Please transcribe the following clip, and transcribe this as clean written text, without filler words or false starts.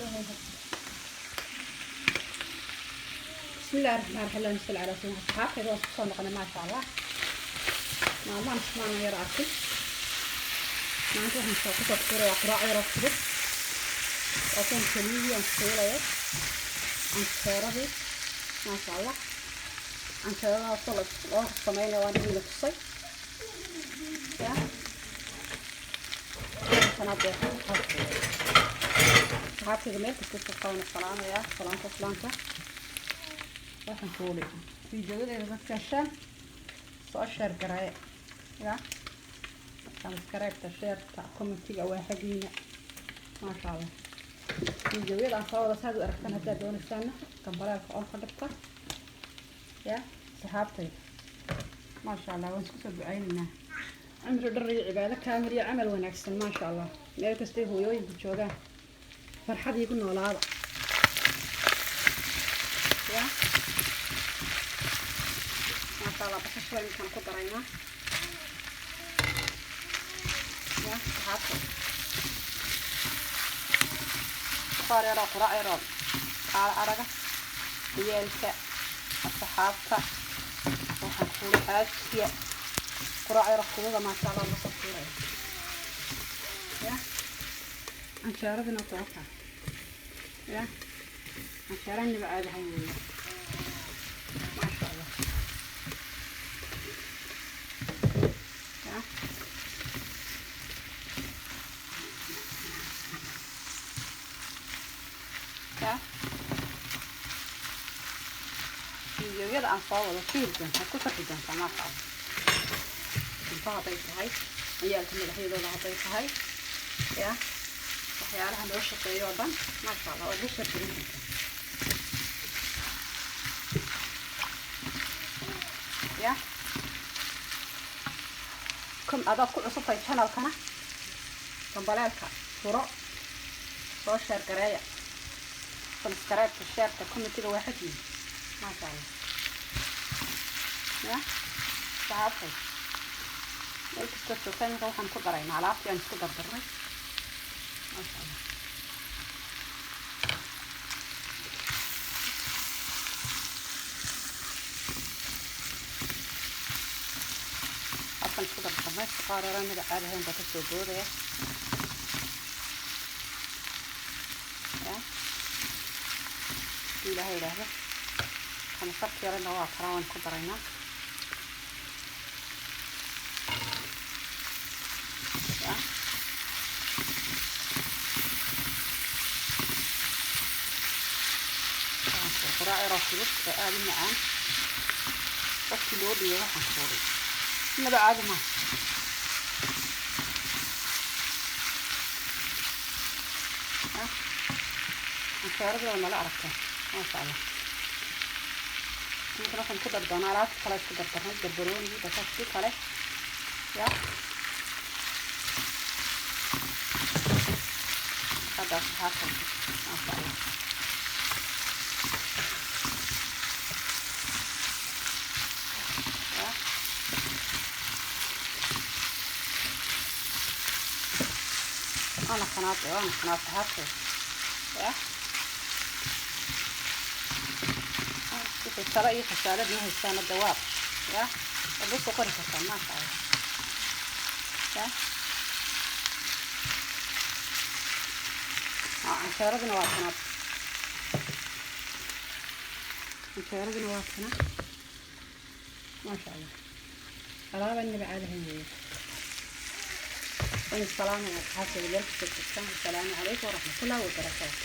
بسم الله الرحمن الرحيم، اللهم صل على سيدنا. Asxaabtayda, waan isku soo noqonay, maasha Allah. Maalmahan ismaana yar arkin. Maanta waxaan soo kusoo tuurayaa quraac yaroo fudud. Waa kuwan keliyihii aan shiilayo, canjeeradii, maasha Allah. Canjeeradaasoo loo sameynaya waan idin tusay. Ya sanaadee, asxaabtayda, meel kasta joogta waan salaamayaa, salaanta islaamka. Waxaan kuuli fiidiyoyadeeda dadka heshaan soo share gareeya, ya subscribe-ta, share-ta, comment-iga waa xaggiina, maasha Allah. Fiidiyoyada aan soo wada saad u aragtaan haddaad doonaysaana, gambaleelka on ka dhigta. Ya saxaabtayda, maasha Allah, waan isku soo ducaynaynaa cimri dhar iyo cibaado kaamil iyo camal wanaagsan, maasha Allah. Meel kastay hooyooyinku joogaan, farxad iigu noolaada. Ya maasha Allah, basasha intaan ku daraynaa. Ya saxaabta, qaar yaroo quraac yaroo qaala araga, ciyaalka, asxaabta, waxaan kuuli xaajiya, quraac yaroo fududa, maasha Allah, lasoo tuuraya. Ya canjeeradina waa ya canjeeraniba caadi ahayn weeye, maasha Allah. Ya ya fiidiyoyada aan soo wado fiiri doontaa, ku farxi doontaa, maasha Allah. Cunto hadday tahay, ciyaalka madaxyadooda hadday tahay, ya waxyaalaha noo shaqeeyo oo dhan, maasha Allah, waad la shargelin doontaa. Ya kom adaad ku cusubtahay channelkana, gambaleelka furo, soo share gareeya, subscribe-ta, share-ta, comment-iga waa xaggiina, maasha Allah. Ya saxaabtay, meel kastoo joogta, iminka waxaan ku daraynaa alaabtii aan isku dardarnay, maasha Allah. Afkan isku dardarnay, suqaar yaro magac caadi ahayn baa kasoo boodaya. Ya hadii Ilaahay idhaahdo, kamasarta yarana waa karaa, waan ku daraynaa. Ya quraac yaroo fudud oo aada u macaan, qofkii loo dhiibo, waxaan kuulay inaba caadi maaha. Canjeeradii waa nala aragtaa, maasha Allah. Iminkan waxaan ku dari doonaa alaabta kale isku dardarnay, barbaroonigii, basashkii kale. Ya hadda asxaabta, maasha Allah. Ya waana kanaad, waana kanaad, asxaabta. Ya wixii talo iyo khasaalad ma haystaana, dawaab ya waad usoo qori kartaa, maasha Allah. Ya canjeeradina waa kanaad, canjeeradina waa kana, maasha Allah. Alaaba inaba caadi ahayn weeye. Waan salaamaya asxaabtayda meel kastoo joogtaan. Asalaamu calaykum waraxmatullahi wabarakaatu.